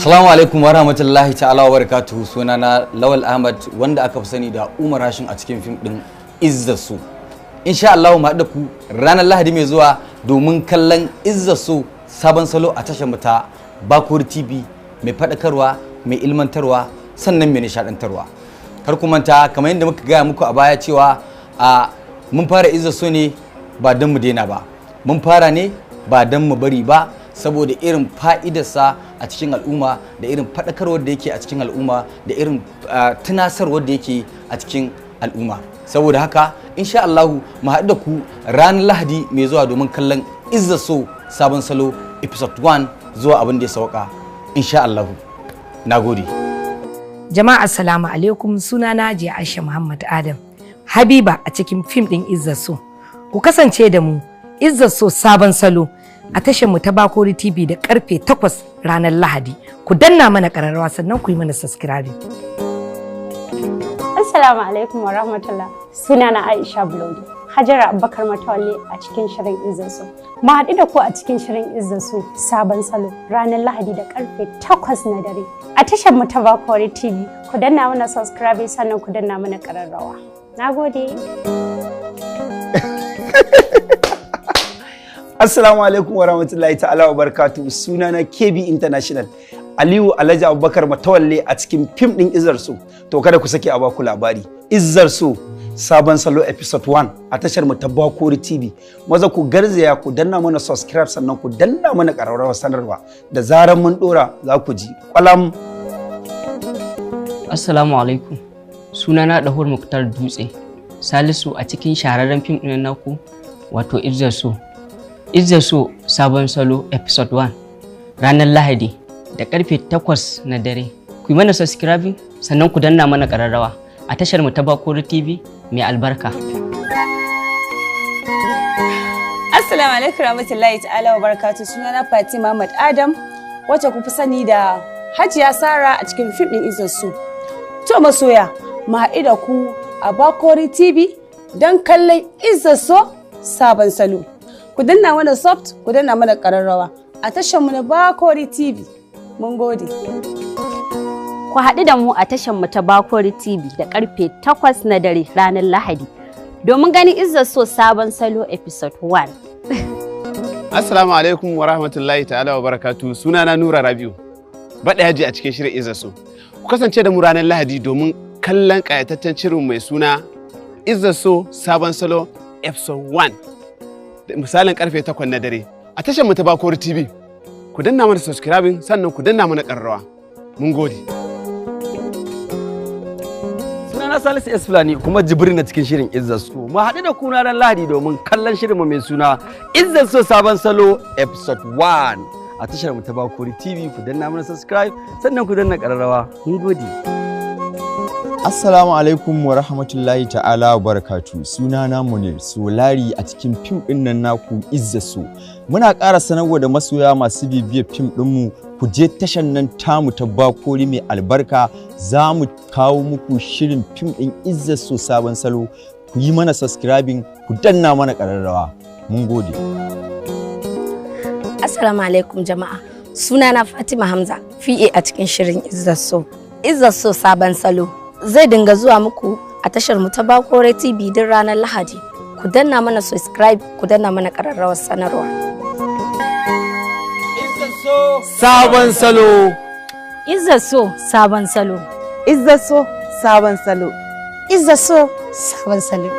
Assalamu alaikum wa rahmatullahi ta'ala wa barakatuhu. Sunana Lawal Ahmad, wanda aka fi sani da Umar Hashim a cikin fim din Izza So. Insha Allah mu haɗu da ku ranar Lahadi mai zuwa domin kallon Izza So Sabon Salo a tashar mu ta Bakori TV, mai faɗakarwa, mai ilmantarwa, sannan mai nishaɗantarwa. Kar ku manta, kamar yadda muka gaya muku a baya cewa a mun fara Izza So ne ba don mu daina ba. Mun fara ne ba don mu bari ba, saboda irin fa'idarsa a cikin al'umma, da irin faɗakarwar da yake a cikin al'umma, da irin tunasarwar da yake a cikin al'umma. Saboda haka, insha Allahu mu haɗu da ku ranar Lahadi mai zuwa domin kallon Izza So Sabon Salo episode 1 zuwa abin da ya sauka, insha Allahu. Nagode. Jama'a, assalamu alaikum. Suna na Hajiya Aisha Muhammad Adam, Habiba a cikin fim ɗin Izzar So. Ku kasance da mu Izzar So Sabon Salo a tashar mu ta Bakori TV da karfe 8 ranar Lahadi. Ku danna mana ƙararrawa, sannan ku yi mana subscribing. Assalamu alaikum wa rahmatullah. Sunana Aisha Bulodi. Hajara Abubakar Matawalle a cikin shirin Izzar So. Mu haɗu da ku a cikin shirin Izzar So Sabon Salo ranar Lahadi da karfe 8 na dare. A tashar mu ta Bakori TV. Ku danna mana subscribe, sannan ku danna mana ƙararrawa. Nagode. Assalamu alaikum wa rahmatullahi ta'ala wa barakatuhu. Sunana KB International Aliyu Alhaji Abubakar Matawalle a cikin fim din Izzar So. To kada ku sake a baku labari. Izzar So Sabon Salo episode 1 a tashar mu ta Bakori TV. Maza ku garzaya ku danna mana subscribe, sannan ku danna mana ƙararrawar sanarwa. Da zarar mun dora, za ku ji kwalam. Assalamu alaikum. Sunana Dahur Muktar Dutse. Salisu a cikin shahararren fim ɗin naku, wato Izzar So. Izzar So Sabon Salo episode 1 ranar Lahadi da karfe 8 na dare. Ku yi mana subscribing, sannan ku danna mana ƙararrawa a tashar mu ta Bakori TV mai albarka. Assalamu alaikum rahmatullahi ta'ala wa barakatuh. Sunana Fatima Ahmad Adam, wacce ku fi sani da Hajiya Sara a cikin fim ɗin Izzar So. To masoya, mu haɗu da ku a Bakori TV don kallon Izzar So Sabon Salo. Ku danna mana subscribe, ku danna mana ƙararrawa a tashar mu na Bakori TV. Mun gode. Ku haɗu da mu a tashar mu ta Bakori TV da karfe 8 na dare ranar Lahadi domin ganin Izzar So Sabon Salo episode 1. Assalamu alaikum wa rahmatullahi ta'ala wa barakatu. Sunana Nura Rabiu. Baɗa yaji a cikin shirin Izzar So. Ku kasance da mu ranar Lahadi domin kallon ƙayataccen shirin mai suna Izzar So Sabon Salo episode 1. Da misalin karfe 8 na dare a tashar mu ta Bakori TV. Ku danna mana subscribing, sannan ku danna mana ƙararrawa. Mun gode. Sunana Salisu S Fulani, kuma Jibrin na cikin shirin Izzar So. Mu haɗu da ku ranar Lahadi domin kallon shirinmu mai suna Izzar So Sabon Salo episode 1 a tashar mu ta Bakori TV. Ku danna mana subscribe, sannan ku danna ƙararrawa. Mun gode. Assalamu alaikum wa rahmatullahi ta'ala wa barakatu. Sunana Munir Solari a cikin fim ɗin nan naku Izza So. Muna ƙara sanarwa da masoya masu bibiyar fim ɗinmu, ku je tashan nan tamu ta Bakori mai albarka, za mu kawo muku shirin fim ɗin Izza So Sabon Salo. Ku yi mana subscribing, ku danna mana ƙararrawa. Mun gode. Assalamu alaikum jama'a. Sunana Fatima Hamza, PA a cikin shirin Izzar So. Izzar So Sabon Salo zai dinga zuwa muku a tashar mu ta Bakore TV duk ranar Lahadi. Ku danna mana subscribe, ku danna mana ƙararrawar sanarwa. Sabon Salo. Izzar So Sabon Salo. Izzar So Sabon Salo. Izzar So Sabon Salo.